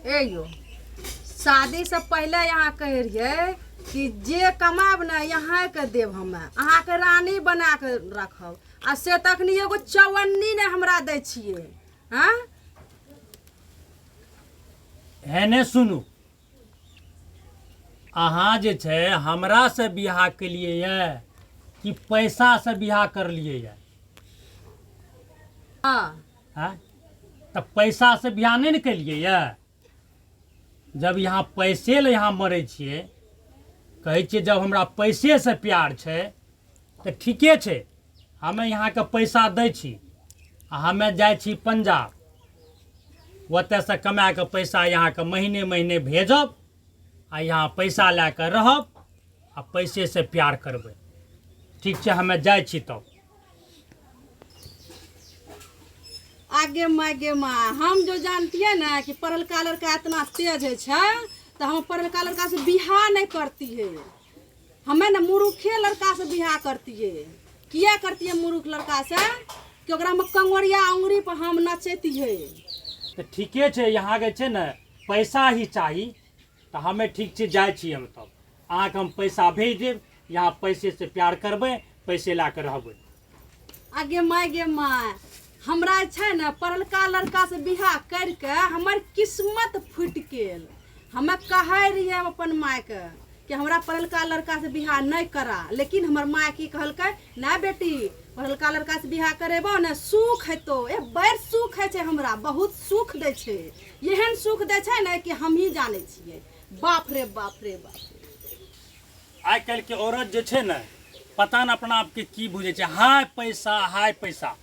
ए यो, शादीसँ पहिले यहाँ कहै रहियै कि जे कमायब ने यहाँके देब, हमे अहाँके रानी बना कऽ रखब, आ से तखनी एगो चौअन्नी नहि हमरा दै छियै। हँ, हेने सुनू, अहाँ जे छै हमरासँ बियाह केलियै यऽ कि पैसासँ बियाह करलियै यऽ? हँ। आँय, तऽ पैसासँ बियाह नहि ने केलियै यऽ? जब यहाँ पैसे लए यहाँ मरै छियै, कहै छियै जब हमरा पैसेसँ प्यार छै, तऽ ठीके छै, हमे यहाँके पैसा दै छी आ हमे जाइ छी पंजाब, ओतयसँ कमा कऽ पैसा यहाँके महीने महीने भेजब आ यहाँ पैसा लए कऽ रहब आ पैसेसँ प्यार करबै। ठीक छै, हमे जाइ छी तब। आगे माय गे माय, हम जो जानतियै ने कि पढ़लका लड़का इतना तेज होइ छै, तऽ हम पढ़लका लड़कासँ बियाह नहि करतियै। हमे ने मूर्खे लड़कासँ बियाह करतियै। किया करतियै मूर्ख लड़कासँ? कि ओकरामे कंगोरिया अङ्गुरी पर हम नचैतियै। तऽ ठीके छै, यहाँके छै ने पैसा ही चाही, तऽ हमे ठीक छै, जाइ छी हम तब। अहाँके हम पैसा भेज देब, यहाँ पैसे से प्यार करबै, पैसे लए कऽ रहबै। आगे माय गे माय, हमरा जे छै ने पढ़लका लड़कासँ बियाह करिके हमर किस्मत फूटि गेल। हमे कहै रहियै हम अपन मायके कि हमरा पढ़लका लड़कासँ बियाह नहि करा, लेकिन हमर माय की कहलकै? नहि बेटी, पढ़लका लड़कासँ बियाह करेबौ ने, सुख हेतौ। ए, बड़ सुख होइ छै, हमरा बहुत सुख दै छै, एहन सुख दै छै ने कि हमही जानै छियै। बाप रे बाप रे बाप रे। आइ काल्हिके औरत जे छै ने, पता ने अपना आपके की बुझै छै। हाय पैसा, हाय पैसा,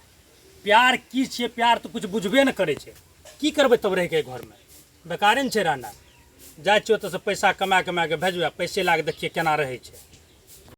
प्यार की छियै? प्यार तऽ किछु बुझबे ने करै छै। की करबै तब रहिके घरमे? बेकारे ने छै रहना। जाइ छियै ओतऽसँ पैसा कमा कमा कऽ भेजबै, पैसे लए कऽ देखियै केना रहै छै।